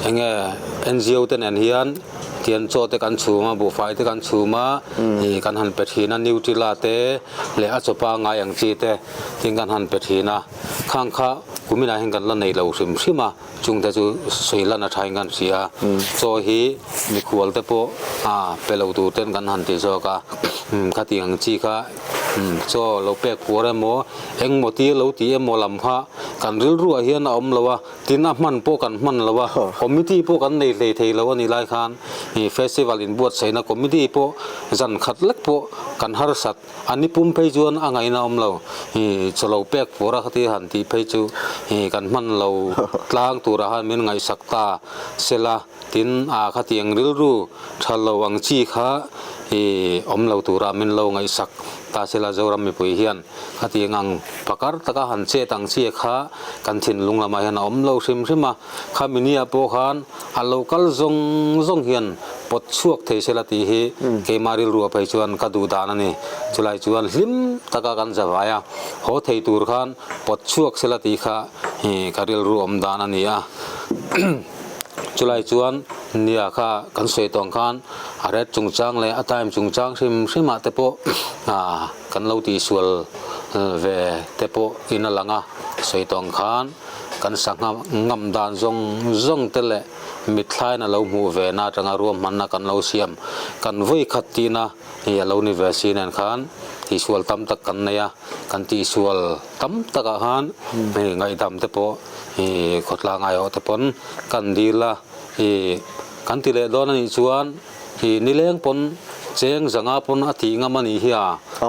enge N_G_O te nen hian. Tian chaw te kan chhum a, buhfai te kan chhum a, ih kan han pe thin a, Nutella te leh a chawpa ngai ang chi te tin kan han pe thin a, khang kha kuminah hian kan la nei lo hrim hrim a, chung te chu sawi lan a thain kan hria a, chaw hi mikhual te pawh ah pe lo tur ten kan han ti zawk a, khatiang ang chi kha chaw lo pek puar emaw engmaw tia lo tih emaw lam kha kan rilruah hian a awm lo a. Tin a hman pawh kan hman lo a, committee pawh kan nei hlei thei lo a nih lai khan ih festival inbuatsaihna committee pawh zan khat lek pawh kan harsat a ni pum phei chuan a ngaihna awm lo ih chaw lo pek pawr a khati han tih phei chu ih kan hman lo tlang turah khan min ngaihsak ta sela tin a khatiang rilru tha lo ang chi kha ih awm lo turah min lo ngaihsak ta sela Zoram mipui hian. Khatiang ang pakar taka han chet ang chiah kha kan thinlung lamah hian a awm lo hrim hrim a, khami nia pawh khan a lo kal zawng zawng hian pawt chhuak thei sela tih hi keimah rilruah phei chuan ka duh dan a ni. Chulai chuan hlim taka kan zavai a, haw thei tur khan pawt chhuak sela tih kha ka rilru awm dan a ni a. Chulai chuan nia kha kan sawi tawng khan a ret chungchang leh a time chungchang hrim hrimah te pawh Kan lo tihsual ve te pawh in a lang a, sawi tawng khan kan sangha ngam dan zawng zawng te leh mitthlain a lo hmuh ve na atanga ruahmanna kan lo siam kan vawi khat tihna hi a lo ni ve si nen khan tihsual tam tak kan nei a, kan tihsual tam takah khan hei ngaihdam te pawh ih khawtlang aiawh te pawn kan dil a, ih kan ti leh dawn a nih chuan. Hi nileng pawn cheng zanga pawn a tih ngam a nih hi a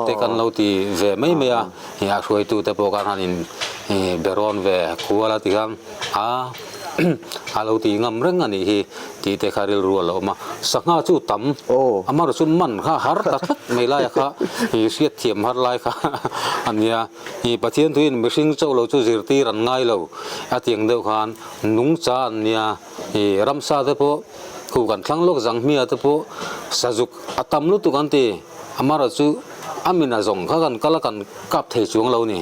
te kan lo ti ve mai mai a, hi a hruaitu te pawh khan han in be rawn ve kual a ti khan a a lo tih ngam reng a nih hi tih te kha rilru a lo awm a, sangha chu tam amaherawh chu man kha har ta tlat mai lai a kha hi hriatthiam har lai kha a nia, hi Pathian thuin mihring chauh lo chu zirtir an ngai lo a tiang deuh khan nungcha an nia. I ramsa te pawh khu kan thlang lawk zang hmia te pawh sazuk a tam lutuk an ti amaherawh chu a min a zawng kha kan kal a kan kap thei chuang lo ni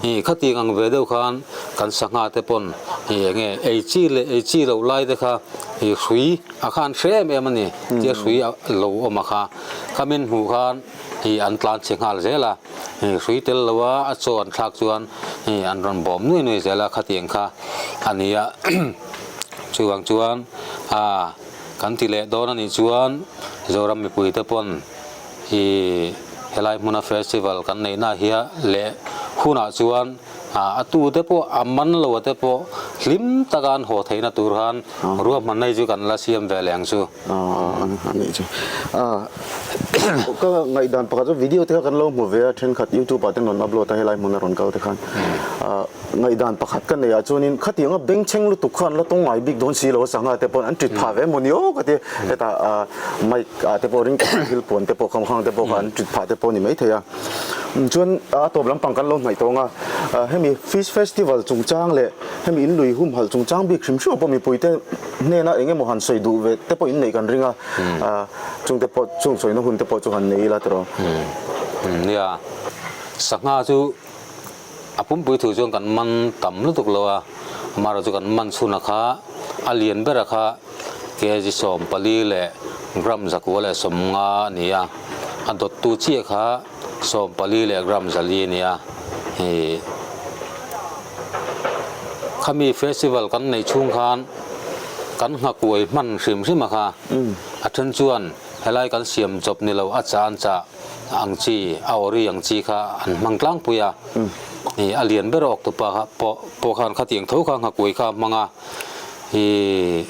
i khatiang ang ve deuh khan kan sangha te pawn i enge ei chi leh ei chi loh lai te kha i hrui a khan hre em em a ni tia hrui a lo awm a kha khamin hmuh khan i an tlan chhe nghal zel a i hrui tel lo a a chaw an thlak chuan i an rawn bawm nuai nuai zel a khatiang kha a ni a. Chuvang chuan a kan ti leh dawn a nih chuan Zoram mipuite pawn i helai hmuna festival kan neihna hia leh hunah chuan a tute pawh a man lo a te pawh hlim taka an haw theihna tur khan ruahmanna hi chu kan la siam ve leh ang chu. A nih chu. Ka ngaihdan pakhat chu video te kha kan lo hmu ve a thenkhat youtube ah te an rawn upload a helai hmuna rawn kal te khan. Ngaihdan pakhat ka nei ah chuanin khatianga bengchheng lutuk khan la tawng ngai bik dawn si lo a sangha te pawh an tit phah ve maw ni aw ka ti. Hetah mic ah te pawh ring tak thil puan te pawh kham khang te pawh kha an tit phah te pawh ni maithei a. Chuan a tawp lampang kan lo hnaih tawng a, hemi fish festival chungchang leh hemi in lui humhalh chungchang bik hrim hrim pawh mipui te hnena eng emaw han sawi duh ve te pawh in neih kan ring a, chung te pawh chung sawina hun te pawh chu han nei ila tiraw. Nia, sangha chu A pumpui thu chuan kan man tam lutuk lo a, amaherawh chu kan man chhuna kha a lian bera kha kg 14 leh gram 9 leh 50 a ni a, a dawttu chiah kha 14 leh gram 4 a ni a, ih khami festival kan neih chhung khan kan nghakuai hman hrim hrim a kha, a then chuan. Helai kan siam chawp ni lo a chah an chah ang chi a ori ang chi kha an hmang tlangpui a. Ih a lian ber awk tupa kha pawh pawh khan khatiang tho kha nghakuai kha a hmang a. Ih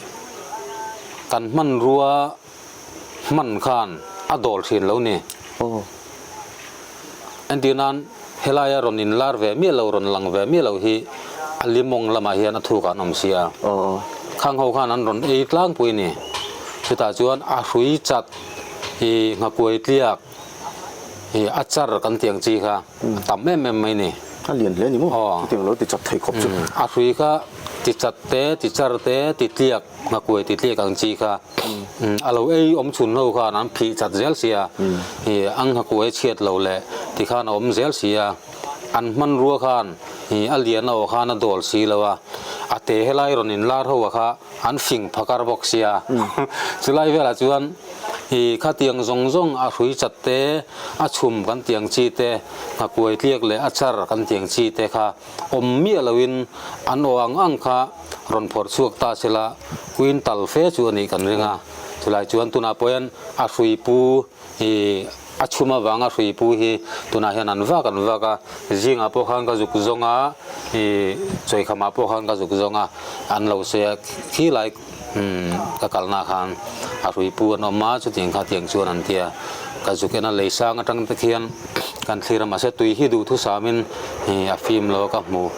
kan hmanrua hman khan a dawl thin lo ni. Entir nan helaia rawn inlar ve miah lo, rawn lang ve miah lo hi a limawng lamah hian a thuk ah an awm si a. Khang ho khan an rawn ei tlangpui a ni. Chutah chuan a hrui chat i nghakuai tliak i a char kan tih ang chi kha a tam em em mai a ni. A lian hle a ni maw? Chutiang lo ti chat thei khawp chu. A hrui kha ti chat te, ti char te, ti tliak. Nghakuai ti tliak ang chi kha a lo ei awm chhun ho khan an phih chat zel sia, i ang nghakuai chhiat lo leh ti khan a awm zel sia, an hmanrua khan i a lian a aw khan a dawl si lo a, a te helai rawn inlar ho a kha an fing phakar bawk sia, chulai velah chuan i khatiang zawng zawng a hrui chat te, a chhum kan tih ang chi te, nghakuai tliak leh a char kan tih ang chi te kha Awm miah loin an aw ang ang kha rawn phawrh chhuak ta sela quintal fe chu a nih kan ring a. Chulai chuan tunah pawh hian a hrui pu hi a chhum avanga hrui pu hi tunah hian an vak an vak a, zingah pawh khan ka zuk zawng a, ih chawikhamah pawh khan ka zuk zawng a, an lo sawi a khilai ka kalna khan a hrui pu an awm a, chutiang kha tiang chuan an ti a, ka zuk en a lei sang atang te khian kan thlir a mahse tui hi duhthusamin ih a fim lo a ka hmu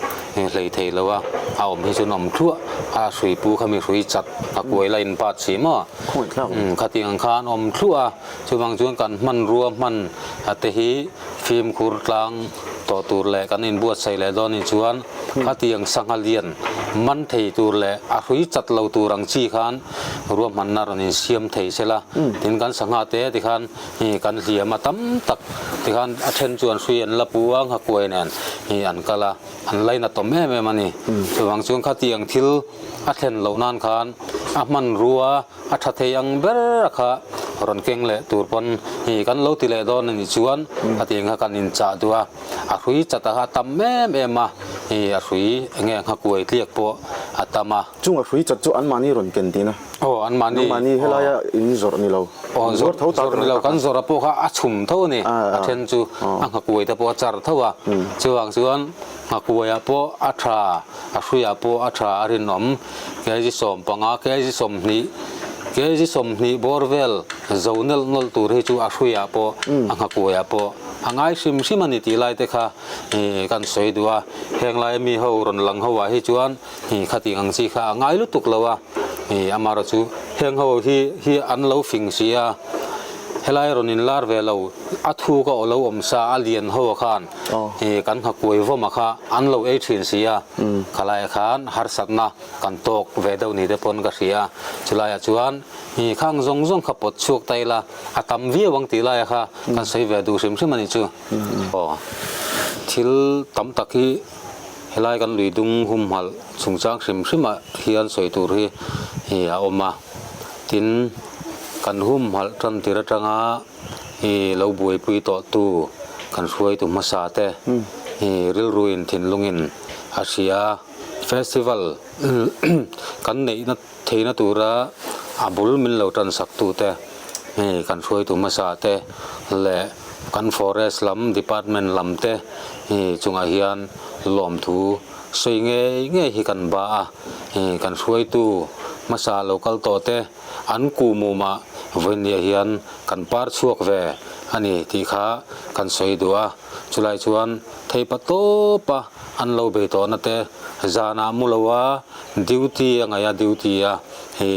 hlei thei lo a, a awm hi chuan awm thluah a hrui pu kha mi hrui chat a kuai la in bat si maw khatiang ang khan awm thluah a, chuvang chuan kan hmanrua hman te hi fimkhur tlang tawh tur leh kan inbuatsaih leh dawn ni chuan khatiang sangha lian man thei tur leh a hrui chat lo tur ang chi khan ruahmanna rawn insiam thei se la, tin kan sangha te tikhan Hi kan hliam a tam tak tikhan a then chuan hrui an la pu a nghakuai nen hi an kal a, an lainatawm em em a ni. Chuvang chuan khatiang thil a thlen loh nan khan a hmanrua a tha thei ang ber a kha rawn keng leh tur pawn hi kan lo ti leh dawn a nih chuan khatiang kha kan inchah duh a, a hrui chat a kha a tam em em a, hi a hrui enge nghakuai tliak pawh a tam a. Chung a hrui chat chu anmahni rawn ken tihna. Aw anmahni. Nangmahni helaia in zawrh ni lo. Aw zawrh tho tak ni lo kan zawrh a pawh kha a chhum tho a ni. A then chu a nghakuai te pawh a char tho a. Chuvang chuan nghakuai ah pawh a tha, a hrui ah pawh a tha a rinawm. Kg 15, kg 20, kg 20 bawr vel zo nelh nawlh tur hi chu a hrui ah pawh a nghakuai ah pawh a ngai hrim hrim a ni tih lai te kha kan sawi duh a. Heng laia mi ho rawn lang ho ah hi chuan Hi khatiang ang chi kha a ngai lutuk lo a, hi amarawh chu heng ho hi hi an lo fing si a, helai rawn in lar ve lo a thuk a aw lo awm sa a lian ho a khan hi kan nghakuai vawm a kha an lo ei thin si a, khalai ah khan harsatna kan tawk ve deuh ni te pawn ka hria a, chulai ah chuan hi khang zawng zawng kha pawt chhuak ta ila a tam viau ang tih lai a kha kan sawi ve duh hrim hrim a nih chu. Aw thil tam tak hi. Helai kan lui dung humhalh chungchang hrim hrimah hian sawi tur hi hi a awm a, tin kan humhalh tan tir atanga hi lo buaipui tawh tu kan hruaitu hmasa te hi rilruin thinlungin a hria a, festival kan neihna theihna tura a bul min lo tan sak tu te hi kan hruaitu hmasa te leh kan forest lam department lam te hi chungah hian lawmthu sawi ngei ngei hi kan ba a, hi kan hruaitu hmasa lo kal tawh te an kuhmumah vawinia hian kan par chhuak ve a ni tih kha kan sawi duh a, chulai chuan theipa tawpa an lo bei tawhna te zanah mu lo a. Duty a ngaih a, duty a hi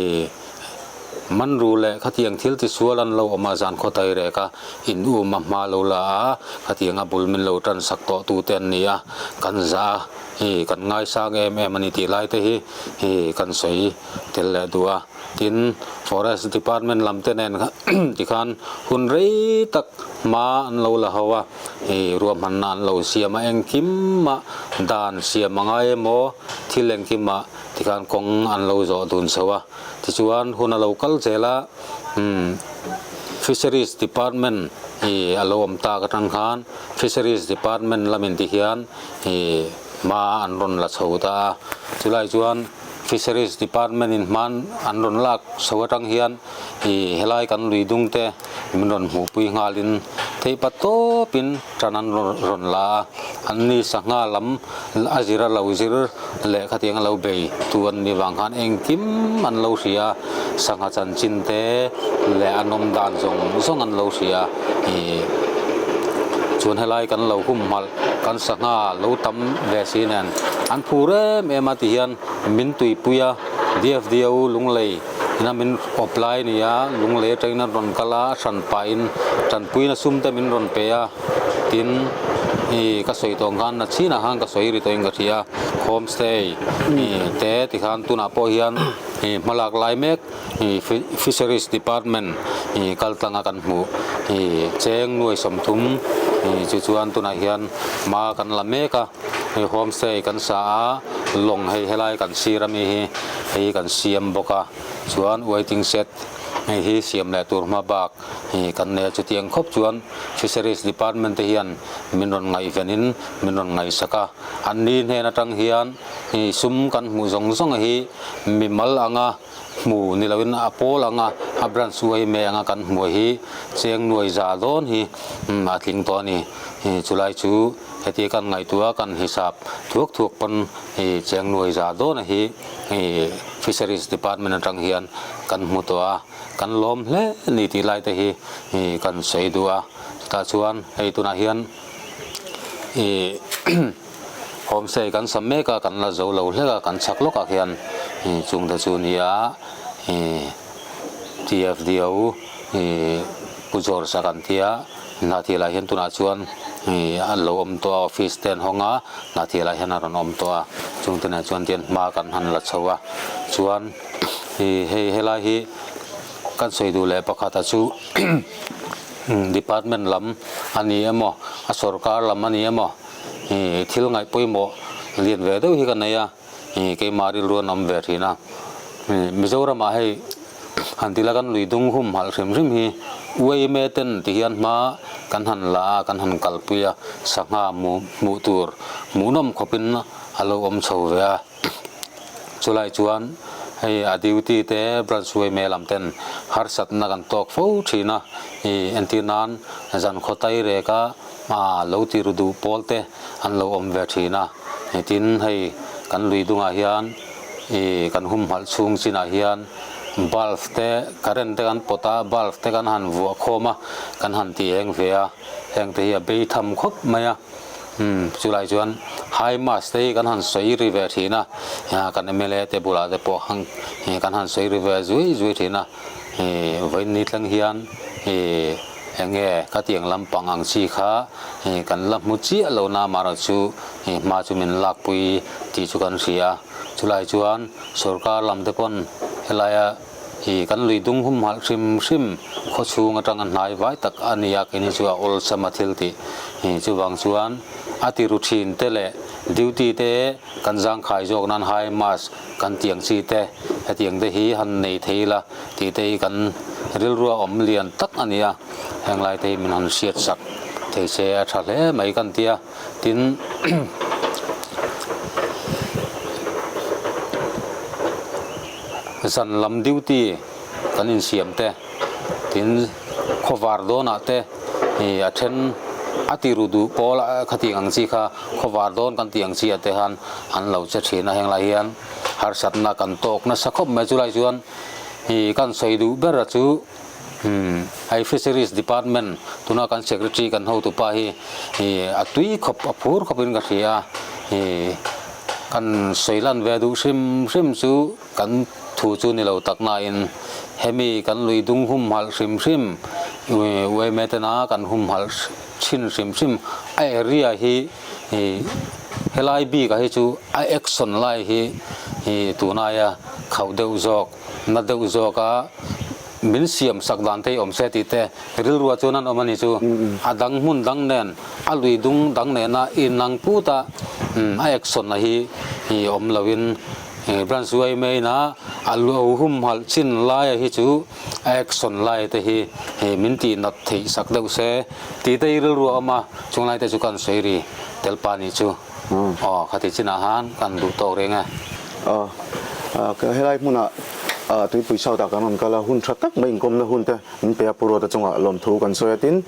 man ru leh khatiang thil ti sual an lo awm a, zan khaw tai rek a, in um a hma lo la a, khatiang a bul min lo tan sak tawh tu te an ni a, kan zah a, hi kan ngaisang em em a ni tih lai te hi hi kan sawi tel leh duh a, tin forest department lam te nen tikhan hun rei tak hma an lo la ho a. Hei ruahmanna an lo siam a, engkimah dan siam a ngai emaw thil engkimah tikhan kawng an lo zawh dun chho a. Tichuan hun a lo kal zel a, umm Fisheries Department hi a lo awm tak atang khan Fisheries Department lamin ti hian hi hma an rawn la chho ta a. Chulai chuan. Fisheries Department in hman an rawn lak chho atang hian ih helai kan lui dung te min rawn hmuhpui nghalin theihpa tawpin tan an rawn la a, an ni sangha lam a zir a lo zir leh khatiang a lo bei tu an nih vang khan engkim an lo hria a, sangha chanchin te leh an awm dan zawng zawng an lo hria ih chuan helai kan lo humhalh kan sangha lo tam ve si nen an phur em em a ti hian min tuipui a, DFDO Lunglei ina min awp lai a ni a, Lunglei atangin an rawn kal a, a hran pahin tanpuina sum te min rawn pe a, tin ih ka sawi tawh ang khan na chinah khan ka sawi ri tawhin ka hria a, home stay ih te tikhan tunah pawh hian ih hmalak lai mek ih fisheries department ih kal tlanga kan hmuh ih cheng nuai 30 ih chu chuan tunah hian hma kan la mek a. Hei home stay kan sa a, lawng hei helai kan sir ami hi hei kan siam bawk a, chuan waiting shed hei hi siam leh tur hma bak hi kan nei a, chutiang khawp chuan fisheries department te hian min rawn ngaihven in min rawn ngaihsak a, an ni hnen atang hian hi sum kan hmuh zawng zawng hi mimal anga hmu ni loin a pawl anga a branch uai mai anga kan hmuh hi cheng nuai za dawn hi a tling tawh a ni, chulai chu. Heti kan ngaihtuah kan hisap thuak thuak pawn i cheng nuai za dawn a hi i Fisheries Department atang hian kan hmu tawh a, kan lawm hle ni tih lai te hi i kan sawi duh a. Chutah chuan hei tunah hian i homestay kan sam mek a, kan la zo lo hlek a, kan chhak lawkah khian i chung te chu ni a i TFDO i Pu George a kan tia. Hnahthialah hian tunah chuan ih an lo awm tawh a, office te an hawng a, Hnahthialah hian a rawn awm tawh a, chungte nen chuan tian hma kan han la chho a, chuan ih hei helai hi kan sawi duh leh pakhat a chu department lam a ni emaw a sorkar lam a ni emaw ih thil ngaih pawimawh lian ve deuh hi ka nei a. Ih keimah rilru an awm ve thin a, ih Mizoramah hei han ti la kan lui dung hum halh hrim hrim hi uaime ten ti hian hma kan han la a, kan han kalpui a, sangha hmuh tur hmuhnawm khawpin a lo awm chho ve a, chulai chuan hei a duty te branch uaime lam ten harsatna kan tawk fo thin a, ih entir nan zan khaw tai rek a lo ti ru duh pawl te an lo awm ve thin a, tin hei kan lui dungah hian ih kan humhalh chhung chinah hian bulb te current te kan pawt a bulb te kan han vuah khawm a kan han ti eng ve a heng te hi a bei tham khawp mai a umm chulai chuan high mast te hi kan han sawi ri ve thin a kan mla te bulah te pawh kan han sawi ri ve zui zui thin a. Ih vawiin thleng hian ih eng nge khatiang lampang ang chi kha ih kan la hmu chiah lo na amaherawh chu ih hma chu min lakpui tih chu kan hria a, chulai chuan sorkar lam te pawn helaia ih kan lui dung humhalh hrim hrim khawchhung atanga hnai vai tak a ni a keini chu a awlsam a thil tih ih chuvang chuan a ti ru thin te leh duty te kan zangkhai zawk nan high mass Kan tiang chi te hetiang te hi han nei thei ila tih te hi kan rilrua awm lian tak a ni a, heng lai te hi min han hriat sak thei se a tha hle mai kan ti a, tin zan lam duty kan insiam te tin khawvar dawnah te ih a then a ti ru duh pawl khatiang ang chi kha khawvar dawn kan tih ang chi ah te khan an lo che thin a henglai hian harsatna kan tawk nasa khawp mai chulai chuan ih kan sawi duh ber a chu umm hei fisheries department tuna kan secretary kan hotupa hi ih a tui khawp a phur khawp in ka hria a ih kan sawi lan ve duh hrim hrim chu. Kan thu chu ni lo tak nain hemi kan lui dung humhalh hrim hrim uaime tena kan humhalh thin hrim hrim a area hi helai bik ah hi chu a action lai hi tunaia khauh deuh zawk na deuh zawk a min siam sak dan te hi awm se tih te rilru ah chuan an awm a ni chu a dang hmun dang nen a lui dung dang nena inang put a a action a hi awm lo in. Branch yma ina a lo humhalh chin laia hi chu a action lai te hi min tih nat theih sak deuh se tih te hi rilru a awm a, chung lai te chu kan sawi ri tel pa nih chu aw khati chinah khan kan duh tawk reng e. Aw. Helai hmunah Tuipui South ah kan rawn kal a, hun tha tak mai inkawmna hun te min pe a, Pu Ruata chungah lawmthu kan sawi a, tin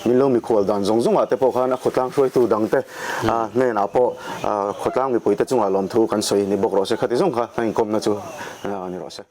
min lo mikhual dan zawng zawngah te pawh khan a khawtlang hruaitu dang te hnenah pawh khawtlang mipui te chungah lawmthu kan sawi ni bawk rawh se, khati zawng kha kan inkawmna chu ni rawh se.